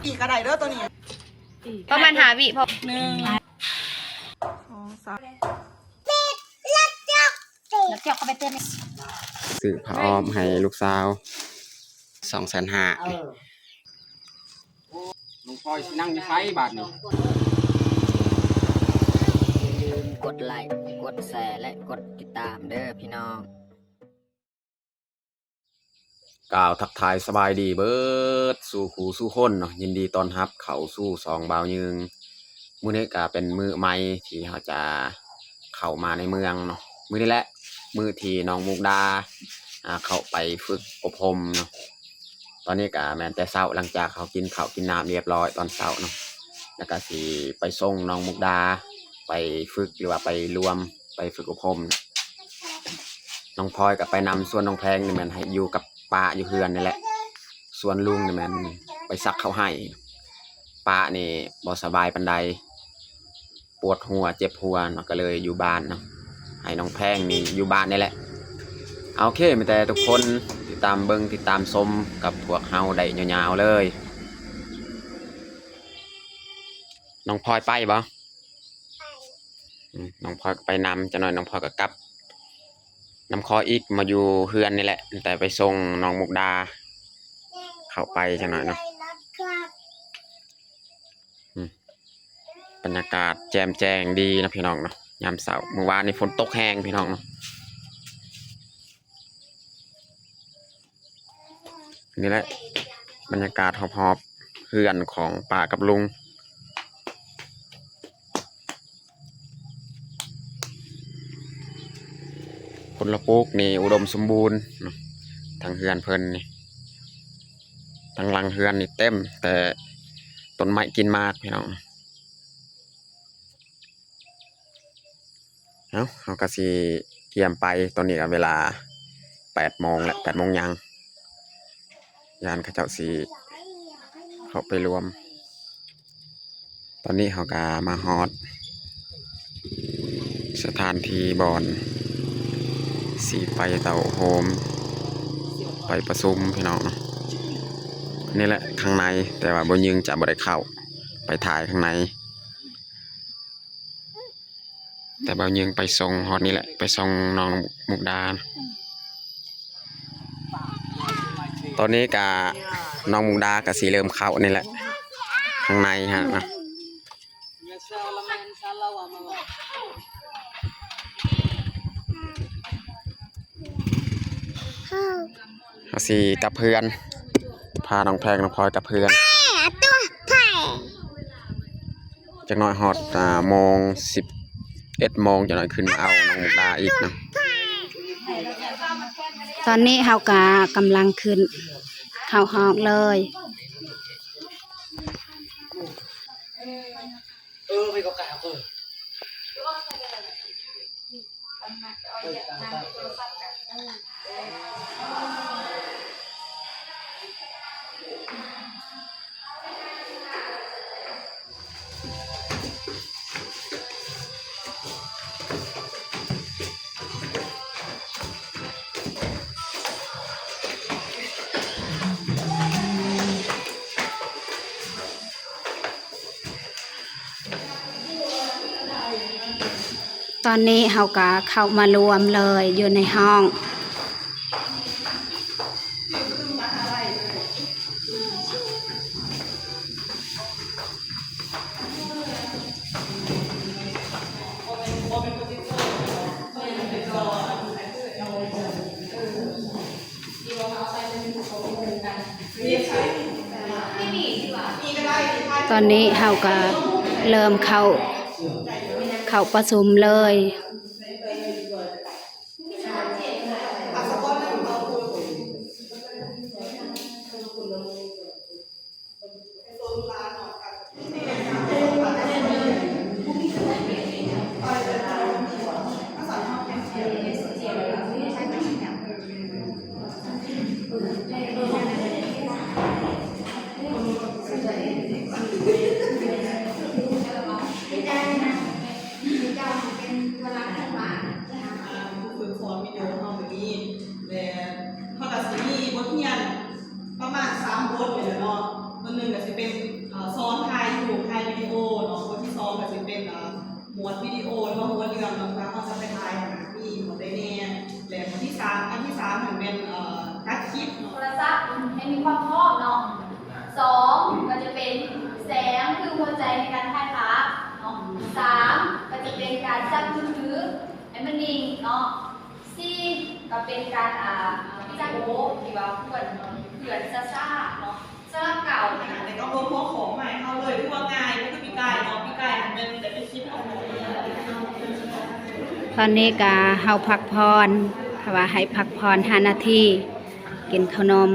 ອີກກໍໄດ້ເດີໂຕນີ້ ປະມານຫ້າວິພໍ ໜຶ່ງ ສອງ ສາມ ແລ້ວຈອກເຂົ້າໄປເຕັມ ຊື້ຜ້າອ້ອມໃຫ້ລູກສາວ ສອງແສນຫ້າ ນ້ອງພອຍຊິນັ່ງຢູ່ໃສບາດນີ້? ກົດໄລ ກົດແຊ ແລະ ກົດຕິດຕາມເດີພີ່ນ້ອງ. ກ່າວທັກທາຍສະບາຍດີເບີດສູ່ຄູ່ສູ່ຄົນເນາະ, ຍິນດີຕ້ອນຮັບເຂົ້າສູ່ຊ່ອງບ່າວຍືງ. ມື້ນີ້ກະເປັນມື້ໃໝ່ທີ່ເຮົາຈະເຂົ້າມາໃນເມືອງເນາະ, ມື້ນີ້ແຫຼະ ມື້ທີ່ນ້ອງມຸກດາ ອ່າ ເຂົ້າໄປຝຶກອົບຮົມເນາະ. ຕອນນີ້ກະແມ່ນແຕ່ເຊົ້າ ຫຼັງຈາກເຮົາກິນເຂົ້າກິນນ້ຳຮຽບຮ້ອຍຕອນເຊົ້າເນາະ, ແລ້ວກະຊິໄປສົ່ງນ້ອງມຸກດາໄປຝຶກ ຫຼືວ່າໄປລວມ ໄປຝຶກອົບຮົມ. ນ້ອງພອຍກໍໄປນຳ, ສ່ວນນ້ອງແພງນີ້ແມ່ນໃຫ້ຢູ່ກັບປ້າຢູ່ເຮືອນນີ້ແຫຼະ, ສ່ວນລຸງນີ້ແມ່ນໄປສັກເຂົ້າໄຮ່. ປ້ານີ້ບໍ່ສະບາຍປານໃດ, ປວດຫົວເຈັບຫົວເນາະ, ກໍເລີຍຢູ່ບ້ານເນາະ, ໃຫ້ນ້ອງແພງນີ້ຢູ່ບ້ານນີ້ແຫຼະ. ໂອເຄ ມີແຕ່ທຸກຄົນຕິດຕາມເບິ່ງ ຕິດຕາມຊົມກັບພວກເຮົາໄດ້ຍາວໆເລີຍ. ນ້ອງພອຍໄປບໍ່? ອືມ ນ້ອງພອຍກໍໄປນຳ, ຈັກໜ້ອຍນ້ອງພອຍກໍກັບນຳຂ້ອຍອີກ ມາຢູ່ເຮືອນນີ້ແຫຼະ, ແຕ່ໄປສົ່ງນ້ອງມຸກດາເຂົ້າໄປຈັກໜ້ອຍເນາະ. ອືມ ບັນຍາກາດແຈ່ມແຈ້ງດີເນາະພີ່ນ້ອງເນາະ ຍາມເຊົ້າ, ມື້ວານນີ້ຝົນຕົກແຮງພີ່ນ້ອງເນາະ. ນີ້ແຫຼະບັນຍາກາດຮອບໆເຮືອນຂອງປ້າກັບລຸງ. ຜົນລະປູກນີ້ອຸດົມສົມບູນເນາະ, ທາງເຮືອນເພິ່ນນີ້ ທາງຫຼັງເຮືອນນີ້ເຕັມແຕ່ຕົ້ນໄມ້ກິນໝາກພີ່ນ້ອງ. ເອົ້າ ເຮົາກໍຊິກຽມໄປ, ຕອນນີ້ກໍເວລາແປດໂມງແລ້ວ ແປດໂມງຫຍັງ, ຢ້ານເຂົາເຈົ້າຊິເຂົ້າໄປລວມ. ຕອນນີ້ເຮົາກໍມາຮອດສະຖານທີ່ບ່ອນຊິໄປເຕົ້າໂຮມ ໄປປະຊຸມພີ່ນ້ອງເນາະ. ນີ້ແຫຼະຂ້າງໃນ, ແຕ່ວ່າບ່າວຍືງຈະບໍ່ໄດ້ເຂົ້າໄປຖ່າຍຂ້າງໃນ. ແຕ່ບ່າວຍືງໄປສົ່ງຮອດນີ້ແຫຼະ, ໄປສົ່ງນ້ອງມຸກດາ. ຕອນນີ້ກະນ້ອງມຸກດາກະຊິເລີ່ມເຂົ້ານີ້ແຫຼະ, ຂ້າງໃນຫັ້ນນະ. ເຮົາຊິກັບເຮືອນ, ພານ້ອງແພງນ້ອງພອຍກັບເຮືອນ. ຈັກໜ້ອຍຮອດ ອ່າ ໂມງ ສິບເອັດໂມງ, ຈັກໜ້ອຍຂຶ້ນມາເອົານ້ອງມຸກດາອີກເນາະ. ຕອນນີ້ເຮົາກະກຳລັງຂຶ້ນເຂົ້າຮອດເລີຍ. ເອີ ໄປກັບກາເອີ. ຕອນນີ້ເຮົາກະເຂົ້າມາລວມເລີຍຢູ່ໃນຫ້ອງ. ຕອນນີ້ເຮົາກໍເລີ່ມເຂົ້າ ເຂົ້າປະຊຸມເລີຍ. ຝຶກສອນວິດີໂອເຮົາມື້ນີ້ ແລະ ເຮົາກໍຊິມີບົດຮຽນປະມານສາມບົດນີ້ແຫຼະເນາະ. ບົດໜຶ່ງກໍຊິເປັນ ວິດີໂອເນາະ ຫົວເລື່ອງເນາະ ວ່າເຮົາຈະໄປຖ່າຍອັນນີ້ໝ່ອງໃດແດ່ ແລະ ອັນທີສາມ ອັນທີສາມຫັ້ນແມ່ນ ເອີ ຕັດຄລິບເນາະ ໂທລະສັບໃຫ້ມີຄວາມພ້ອມເນາະ. ສອງ ກໍຈະເປັນແສງຄືຫົວໃຈໃນການຖ່າຍພາບເນາະ. ສາມ ກໍຈະເປັນການຈັບມືຖືໃຫ້ມັນນິ່ງເນາະ. ສີ່ ກໍເປັນການ ອ່າ ຈັບໂອທີ່ວ່າເຄື່ອນ ເຄື່ອນຊ້າໆເນາະ. ສຳລັບເກົ່າ ແຕ່ກໍລົງຫົວຂໍ້ມາໃຫ້ເຮົາເລີຍ ຖືວ່າງ່າຍ ບໍ່ຄືປີກາຍເນາະ ປີກາຍຫັ້ນແມ່ນໄດ້ໄປຄິດເອົາ. ຕອນນີ້ກະເຮົາພັກຜ່ອນ ເພາະວ່າໃຫ້ພັກຜ່ອນຫ້ານາທີ ກິນເຂົ້າໜົມ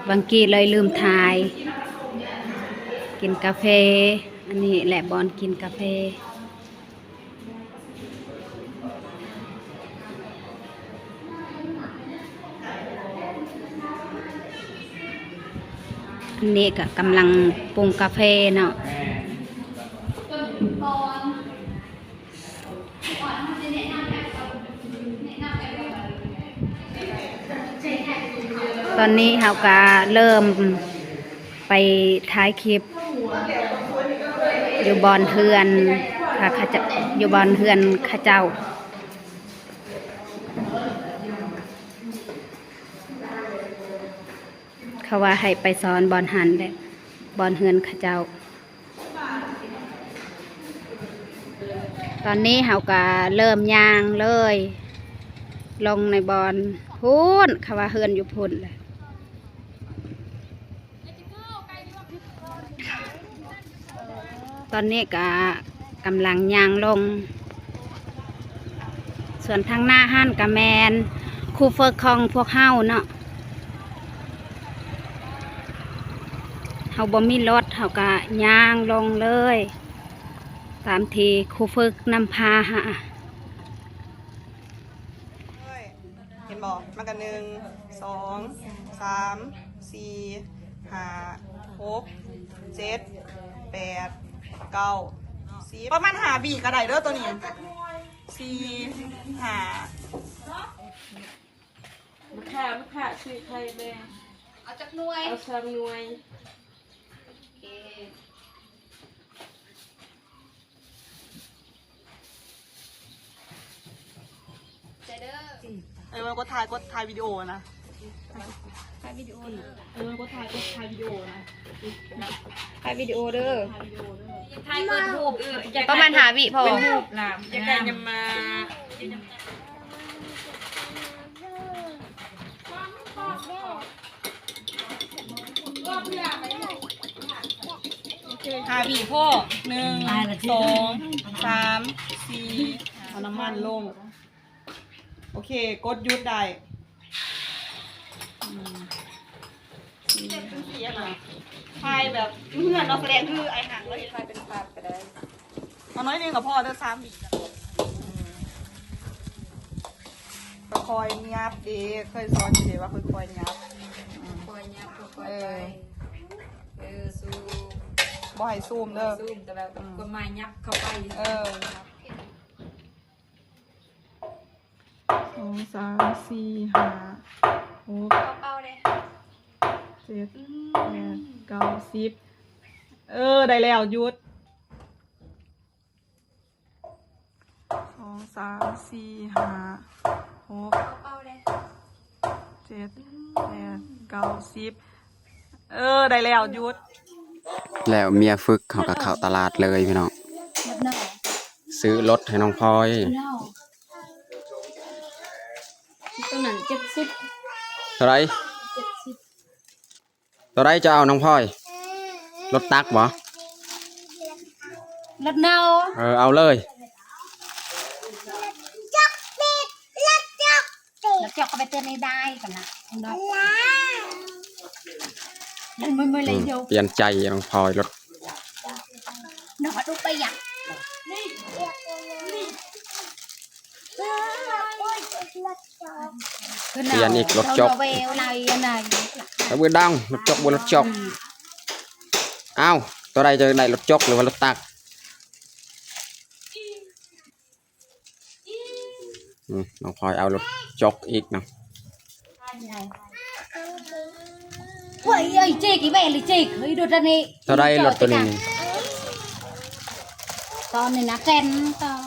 ຫວ່າງກີ້ເລີຍລືມຖ່າຍ ກິນກາເຟ ອັນນີ້ແຫຼະບ່ອນກິນກາເຟ. ອັນນີ້ກໍກຳລັງປຸງກາເຟເນາະ. ຕອນນີ້ເຮົາກໍເລີ່ມ ໄປຖ່າຍຄລິບຢູ່ບ່ອນເຮືອນ ພະເຂົາເຈົ້າ ຢູ່ບ່ອນເຮືອນເຂົາເຈົ້າ ເຂົາວ່າໃຫ້ໄປສອນບ່ອນຫັ້ນແຫຼະ ບ່ອນເຮືອນເຂົາເຈົ້າ. ຕອນນີ້ເຮົາກໍເລີ່ມຍ່າງເລີຍ ລົງໃນບ່ອນພຸ້ນ ເຂົາວ່າເຮືອນຢູ່ພຸ້ນແຫຼະ. ຕອນນີ້ກະກຳລັງຍ່າງລົງ ສ່ວນທາງໜ້າຫັ້ນກະແມ່ນຄູຝຶກຂອງພວກເຮົາເນາະ. ເຮົາບໍ່ມີລົດ ເຮົາກະຍ່າງລົງເລີຍ ຕາມທີ່ຄູຝຶກນຳພາຫາ. ເຫັນບໍ່? ມັນກະ ໜຶ່ງ ສອງ ສາມ ສີ່ ຫ້າ ຫົກ ເຈັດ ແປດ ເກົ້າ ສິບ ປະມານຫ້າວິກະໄດ້ເດີໂຕນີ້ ສີ່ ຫ້າ. ມາຄ່າ ມາຄ່າ ຊື້ໄຂ່ແດ່ ເອົາຈັກໜ່ວຍ? ເອົາສາມໜ່ວຍ. ໂອເຄ. ໃຈເດີ. ເອີ ກົດຖ່າຍ ກົດຖ່າຍວິດີໂອນະ. ຖ່າຍວິດີໂອນະ. ເອີ ກົດຖ່າຍ ກົດຖ່າຍວິດີໂອນະ. ຖ່າຍວິດີໂອເດີ. ຖ່າຍວິດີໂອເດີ. ຖ່າຍເປີດຮູບ. ເອີ ປະມານຫ້າວິພໍ. ເປັນຮູບນະ. ຢ່າໄກນຳມາ. ຫ້າວິພໍ. ໜຶ່ງ ສອງ ສາມ ສີ່ ເອົານ້ຳມັນລົງ. ໂອເຄ ກົດຢຸດໄດ້. ອືມ ຖ່າຍແບບເຮືອນເນາະ ສະແດງຄືໄອ້ຫາງເຮົາເຮັດ ຖ່າຍເປັນພາບກະໄດ້. ເອົາໜ້ອຍໜຶ່ງກໍພໍເດີ ສາມວິ. ອືມ ຄ່ອຍໆຫຍັບເດ້ ເຄີຍສອນຢູ່ເດ້ວ່າຄ່ອຍໆຫຍັບ. ອືມ ຄ່ອຍຫຍັບ ຄ່ອຍໆໄປ. ເອີ ເອີ ຊູມ ບໍ່ໃຫ້ຊູມເດີ ຊູມ ແຕ່ແບບ ອືມ ຄວາມໝາຍຫຍັບເຂົ້າໄປ. ເອີ ສອງ ສາມ ສີ່ ຫ້າ ຫົກ ເປົ່າເດ້ ເຈັດ ອືມ ແປດ ເກົ້າ ສິບ. ເອີ ໄດ້ແລ້ວ ຢຸດ. ສອງ ສາມ ສີ່ ຫ້າ ຫົກ ເປົ່າເດ້ ເຈັດ ແປດ ເກົ້າ ສິບ. ເອີ ໄດ້ແລ້ວ ຢຸດ. ແລ້ວເມຍຝຶກເຮົາກໍເຂົ້າຕະຫຼາດເລີຍພີ່ນ້ອງ ຊື້ລົດໃຫ້ນ້ອງພອຍ. ຕົວນັ້ນເຈັດສິບ. ເທົ່າໃດ? ເຈັດສິບ. ຕົວໃດຈະເອົານ້ອງພອຍ? ລົດຕັກບໍ່? ລົດເນົ່າ. ເອີ ເອົາເລີຍ. ລົດຈົກເຂົ້າໄປເຕີມໃນໄດ້ກ່ອນນະ. ອືມ ປ່ຽນໃຈນ້ອງພອຍ ລົດ ນ້ອງເອົາໄປຫຍັງ? ປ່ຽນອີກ ລົດຈົກ. ເອົາເບີດອງ ລົດຈົກບໍ່ລົດຈົກ. ອືມ ອ້າວ ຕົວໃດຈະໄດ້ ລົດຈົກ ຫຼືວ່າລົດຕັກ? ອືມ ນ້ອງພອຍເອົາລົດຈົກອີກນະ. ໂອ້ຍ ເອີຍ ເຈັກອີກແມ່ນເຈັກ. ເຮີ້ຍ ລົດອັນນີ້ ເທົ່າໃດລົດໂຕນີ້? ຕອນນີ້ນະ ແກ່ນຕອນ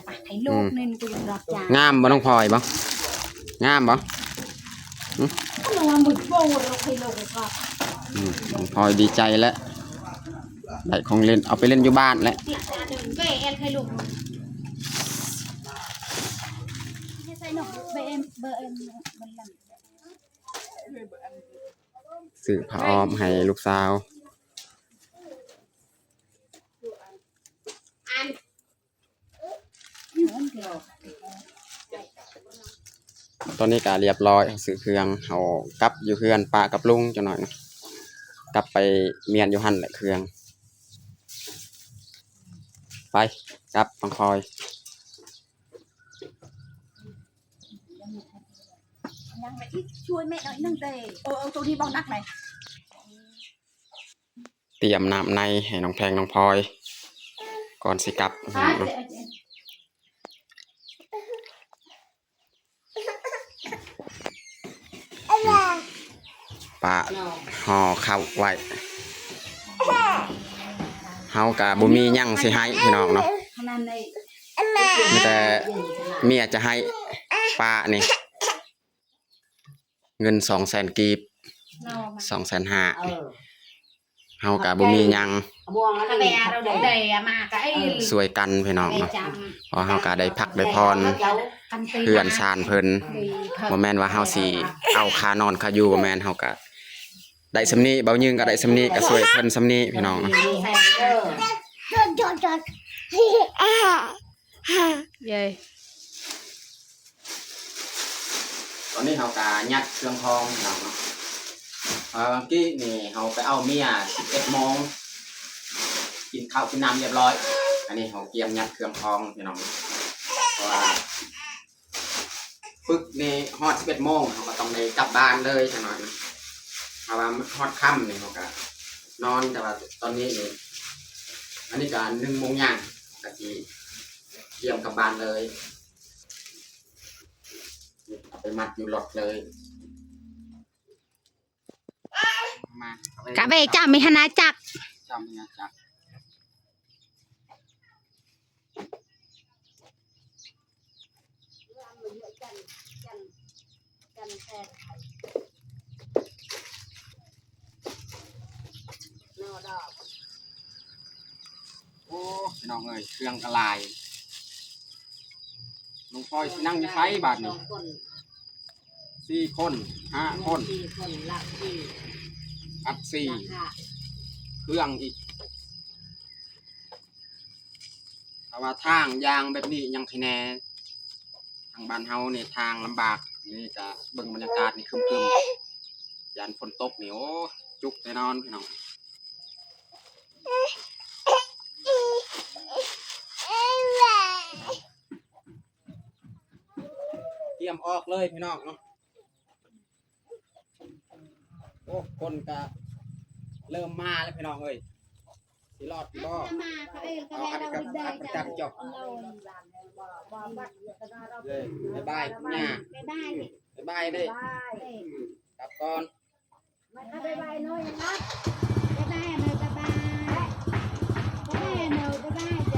ປະໃຫ້ລູກນີ້ ອືມ ມັນກໍຢາກຮັບຈ້າງ. ງາມບໍ່ ນ້ອງພອຍບໍ່? ງາມບໍ່? ຫຶ? ອືມ ນ້ອງພອຍດີໃຈແລ້ວ ໄດ້ຂອງຫຼິ້ນ ເອົາໄປຫຼິ້ນຢູ່ບ້ານແລ້ວ. ຊື້ຜ້າອ້ອມໃຫ້ລູກສາວ. ຕອນນີ້ກະລຽບຮ້ອຍ ເຮົາຊື້ເຄື່ອງ ເຮົາກັບຢູ່ເຮືອນ ປະກັບລຸງຈັກໜ້ອຍນະ ກັບໄປມ້ຽນຢູ່ຫັ້ນແຫຼະເຄື່ອງ. ໄປ ກັບ ນ້ອງພອຍ. ຍັງໄປອີກ ຊ່ວຍແມ່ໜ້ອຍໜຶ່ງເດ້. ເອີ ເອົາໂຕນີ້ບໍ່ໜັກເລີຍ. ຕຽມນ້ຳໃນໃຫ້ນ້ອງແພງນ້ອງພອຍ ກ່ອນຊິກັບ. ປະຫໍ່ເຂົ້າໄວ້ ເຮົາກະບໍ່ມີຫຍັງຊິໃຫ້ພີ່ນ້ອງເນາະ ມີແຕ່ເມຍຈະໃຫ້ ປະນີ້ ເງິນສອງແສນກີບ ສອງແສນຫ້າ ເຮົາກະບໍ່ມີຫຍັງ ຊ່ວຍກັນພີ່ນ້ອງເນາະ ເພາະເຮົາກະໄດ້ພັກໄດ້ຜ່ອນເຮືອນຊານເພິ່ນ ບໍ່ແມ່ນວ່າເຮົາຊິເອົາຄ່ານອນຄ່າຢູ່ ບໍ່ແມ່ນ ເຮົາກະໄດ້ສ່ຳນີ້ ເບົາຍືງກະໄດ້ສ່ຳນີ້ ກະຊ່ວຍເພິ່ນສ່ຳນີ້ພີ່ນ້ອງເນາະ. ເຢ້ ຕອນນີ້ເຮົາກະຍັດເຄື່ອງຂອງພີ່ນ້ອງເນາະ ເອີ ເມື່ອກີ້ນີ້ເຮົາໄປເອົາເມຍສິບເອັດໂມງ ກິນເຂົ້າກິນນ້ຳລຽບຮ້ອຍ ອັນນີ້ເຮົາກຽມຍັດເຄື່ອງຂອງພີ່ນ້ອງ ເພາະວ່າ ຝຶກນີ້ຮອດສິບເອັດໂມງ ເຮົາກໍຕ້ອງໄດ້ກັບບ້ານເລີຍຈັກໜ້ອຍນະ ຖ້າວ່າຮອດຄ່ຳນີ້ເຮົາກໍນອນ ແຕ່ວ່າຕອນນີ້ນີ້ ອັນນີ້ກໍໜຶ່ງໂມງຍ່າງ ກໍຊິກຽມກັບບ້ານເລີຍ ເອົາໄປມັດຢູ່ລົດເລີຍ. ມາ ກະເບຈາມີຫານາຈັກ ຈາມີຫານາຈັກ ໂອ້ ພີ່ນ້ອງເອີຍ ເຄື່ອງກະຫຼາຍ ນ້ອງພອຍຊິນັ່ງຢູ່ໃສບາດນີ້? ສີ່ຄົນ ຫ້າຄົນ ອັດສີ່ ເຄື່ອງອີກ ຖ້າວ່າທາງຢ່າງແບບນີ້ຍັງໃຄແນ່ ທາງບ້ານເຮົານີ້ທາງລຳບາກ ນີ້ກະເບິ່ງບັນຍາກາດນີ້ຄຶມໆ ຢ້ານຝົນຕົກນີ້ ໂອ້ ຈຸກແນ່ນອນພີ່ນ້ອງ. ກຽມອອກເລີຍພີ່ນ້ອງເນາະ ໂອ້ ຄົນກະເລີ່ມມາແລ້ວພີ່ນ້ອງເອີຍ ຊິລອດບໍ່? ເອົາອັດກັບ ອັດກັບຈອກ ເອີ ບາຍບາຍ ຄຸນຍ່າ ບາຍບາຍ ບາຍບາຍເດີ ກັບກ່ອນ. ບາຍບາຍໜ່ອຍນະ ບາຍບາຍ ບາຍບາຍ ບາຍບາຍ ບາຍບາຍ.